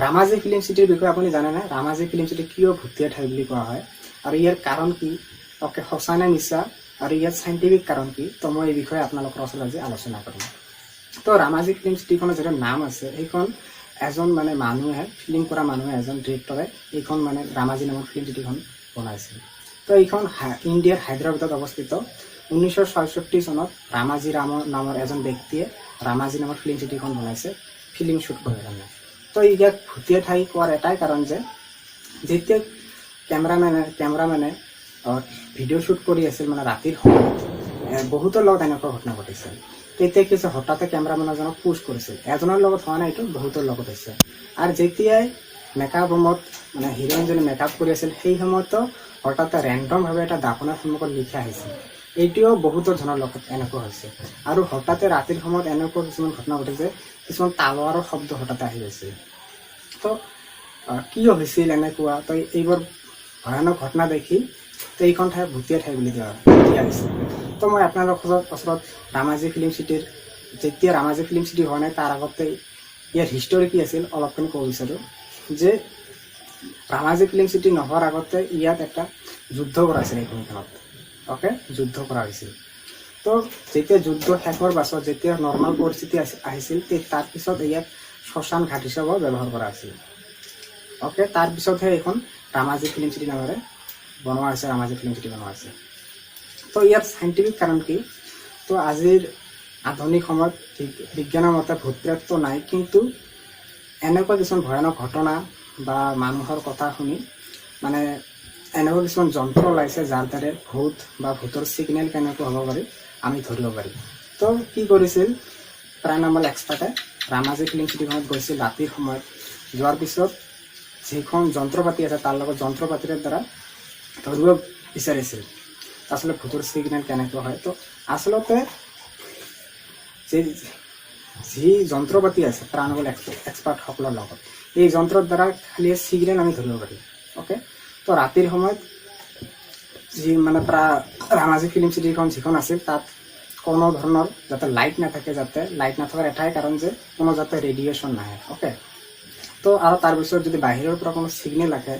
ৰামাজী film চিটিৰ বিষয়ে আপুনি জানেনে? ৰামাজী ফিল্ম চিটি কিয় ভুটীয়া ঠাই বুলি কোৱা হয় আৰু ইয়াৰ কাৰণ কি? অ'কে, সঁচা নে মিছা আৰু ইয়াৰ চাইণ্টিফিক কাৰণ কি? তো মই এই বিষয়ে আপোনালোকৰ ওচৰত আজি আলোচনা কৰিম। তো ৰামাজী ফিল্ম চিটিখনৰ যিটো নাম আছে, সেইখন এজন মানে মানুহে, ফিল্ম কৰা মানুহে, এজন ডিৰেক্টৰে এইখন মানে ৰামাজী নামৰ ফিল্ম চিটিখন বনাইছিল। তো এইখন ইণ্ডিয়াৰ হায়দৰাবাদত অৱস্থিত। 1966 চনত ৰামাজী ৰাম নামৰ এজন ব্যক্তিয়ে ৰামাজী নামৰ ফিল্ম চিটিখন বনাইছে ফিল্ম শ্বুট কৰাৰ কাৰণে। তো ইয়াক ভুটীয়া ঠাই কোৱাৰ এটাই কাৰণ যে যেতিয়া কেমেৰামেনে কেমেৰামেনে ভিডিঅ' শ্বুট কৰি আছিল, মানে ৰাতিৰ সময়ত বহুতৰ লগত এনেকুৱা ঘটনা ঘটিছিল। তেতিয়া কি হৈছে, হঠাতে কেমেৰামেনজনক পুছ কৰিছিল। এজনৰ লগত হোৱা নাই এইটো, বহুতৰ লগত হৈছে। আৰু যেতিয়াই মেকআপ ৰুমত মানে হিৰইনজনে মেকআপ কৰি আছিল, সেই সময়তো হঠাতে ৰেণ্ডমভাৱে এটা দাপোনৰ সন্মুখত লিখা আহিছিল। এইটোও বহুতৰ জনৰ লগত এনেকুৱা হৈছে। আৰু হঠাতে ৰাতিৰ সময়ত এনেকুৱা কিছুমান ঘটনা ঘটিছে, কিছুমান তালোৱাৰৰ শব্দ হঠাতে আহি গৈছিল। তো কিয় হৈছিল এনেকুৱা? তো এইবোৰ ভয়ানক ঘটনা দেখি তো এইখন ঠাই ভুটীয়া ঠাই বুলি দিয়া দিয়া হৈছে। তো মই আপোনালোকৰ ওচৰত ৰামাজী ফিল্ম চিটিৰ, যেতিয়া ৰামাজী ফিল্ম চিটি হোৱা নাই, তাৰ আগতে ইয়াৰ হিষ্টৰী কি আছিল অলপখিনি ক'ব বিচাৰোঁ যে ৰামাজী ফিল্ম চিটি নোহোৱাৰ আগতে ইয়াত এটা যুদ্ধ কৰা হৈছিল এইখিনিখনত। অ'কে, যুদ্ধ কৰা হৈছিল। তো যেতিয়া যুদ্ধ শেষ হোৱাৰ পাছত যেতিয়া নৰ্মেল পৰিস্থিতি আহিছিল, তাৰপিছত ইয়াক শ্মশান ঘাট হিচাপেও ব্যৱহাৰ কৰা হৈছিল। অ'কে, তাৰপিছতহে এইখন ৰামাজী ফিল্ম চিটি নামেৰে বনোৱা হৈছে, ৰামাজী ফিল্ম চিটি বনোৱা হৈছে। তো ইয়াৰ চাইণ্টিফিক কাৰণ কি? তো আজিৰ আধুনিক সময়ত বিজ্ঞানৰ মতে ভূত প্ৰেতটো নাই, কিন্তু এনেকুৱা কিছুমান ভয়ানক ঘটনা বা মানুহৰ কথা শুনি মানে এনেকুৱা কিছুমান যন্ত্ৰ ওলাইছে, যাৰ দ্বাৰা ভূত বা ভূতৰ ছিগনেল কেনেকুৱা হ'ব পাৰি আমি ধৰিব পাৰি। তো কি কৰিছিল, পেৰানৰ্মেল এক্সপাৰ্টে ৰামাজী ফিল্ম চিটিখনত গৈছিল ৰাতিৰ সময়ত। যোৱাৰ পিছত যিখন যন্ত্ৰ পাতি আছে, তাৰ লগত যন্ত্ৰ পাতিৰ দ্বাৰা ধৰিব বিচাৰিছিল আচলতে ভূতৰ ছিগনেল কেনেকুৱা হয়। তো আচলতে যি যি যন্ত্ৰ পাতি আছে পেৰানৰ্মেল এক্সপাৰ্টসকলৰ লগত, এই যন্ত্ৰৰ দ্বাৰা খালি ছিগনেল আমি ধৰিব পাৰি। অ'কে, তো ৰাতিৰ সময়ত যি মানে প্ৰায় ৰামাজী ফিল্ম চিটিখন যিখন আছিল, তাত কোনো ধৰণৰ যাতে লাইট নাথাকে, যাতে লাইট নথকাৰ এটাই কাৰণ যে কোনো যাতে ৰেডিয়েশ্যন নাহে। অ'কে, তো আৰু তাৰপিছত যদি বাহিৰৰ পৰা কোনো ছিগনেল আহে,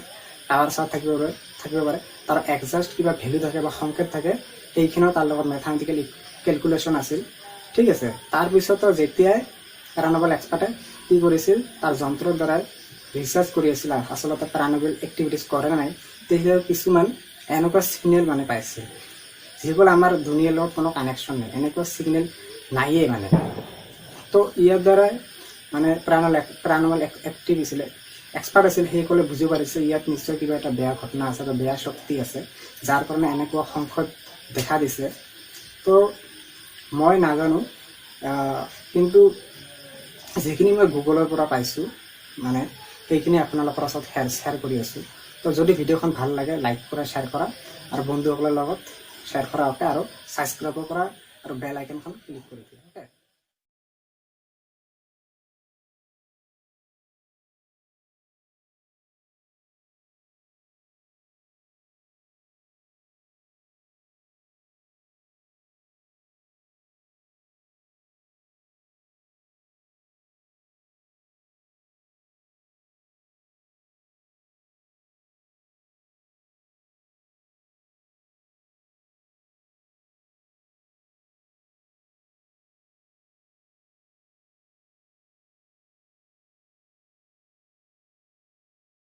টাৱাৰ চাৱাৰ থাকিব পাৰে, তাৰ একজাষ্ট কিবা ভেলু থাকে বা সংকেত থাকে, সেইখিনিও তাৰ লগত মেথামেটিকেল কেলকুলেশ্যন আছিল। ঠিক আছে, তাৰপিছতো যেতিয়াই পেৰানৰ্মেল এক্সপাৰ্টে কি কৰিছিল, তাৰ যন্ত্ৰৰ দ্বাৰাই ৰিচাৰ্চ কৰি আছিল আচলতে পেৰানৰ্মেল এক্টিভিটিছ কৰে নাই, তেতিয়া কিছুমান এনেকুৱা ছিগনেল মানে পাইছিল, যিবোৰ আমাৰ দুনিয়াৰ লগত কোনো কানেকশ্যন নাই, এনেকুৱা ছিগনেল নাইয়ে মানে। তো ইয়াৰ দ্বাৰাই মানে পেৰানৰ্মেল এক্টিভ আছিলে, এক্সপাৰ্ট আছিল, সেইসকলে বুজিব পাৰিছে ইয়াত নিশ্চয় কিবা এটা বেয়া ঘটনা আছে বা বেয়া শক্তি আছে, যাৰ কাৰণে এনেকুৱা সংশয় দেখা দিছে। তো মই নাজানো, কিন্তু যিখিনি মই গুগলৰ পৰা পাইছোঁ, মানে সেইখিনি আপোনালোকৰ ওচৰত শ্বেয়াৰ শ্বেয়াৰ কৰি আছোঁ। তো যদি ভিডিঅ'খন ভাল লাগে, লাইক কৰা, শ্বেয়াৰ কৰা আৰু বন্ধুসকলৰ লগত শ্বেয়াৰ কৰা। অ'কে, আৰু ছাবস্ক্ৰাইবো কৰা আৰু বেল আইকনখন ক্লিক কৰি দিয়া।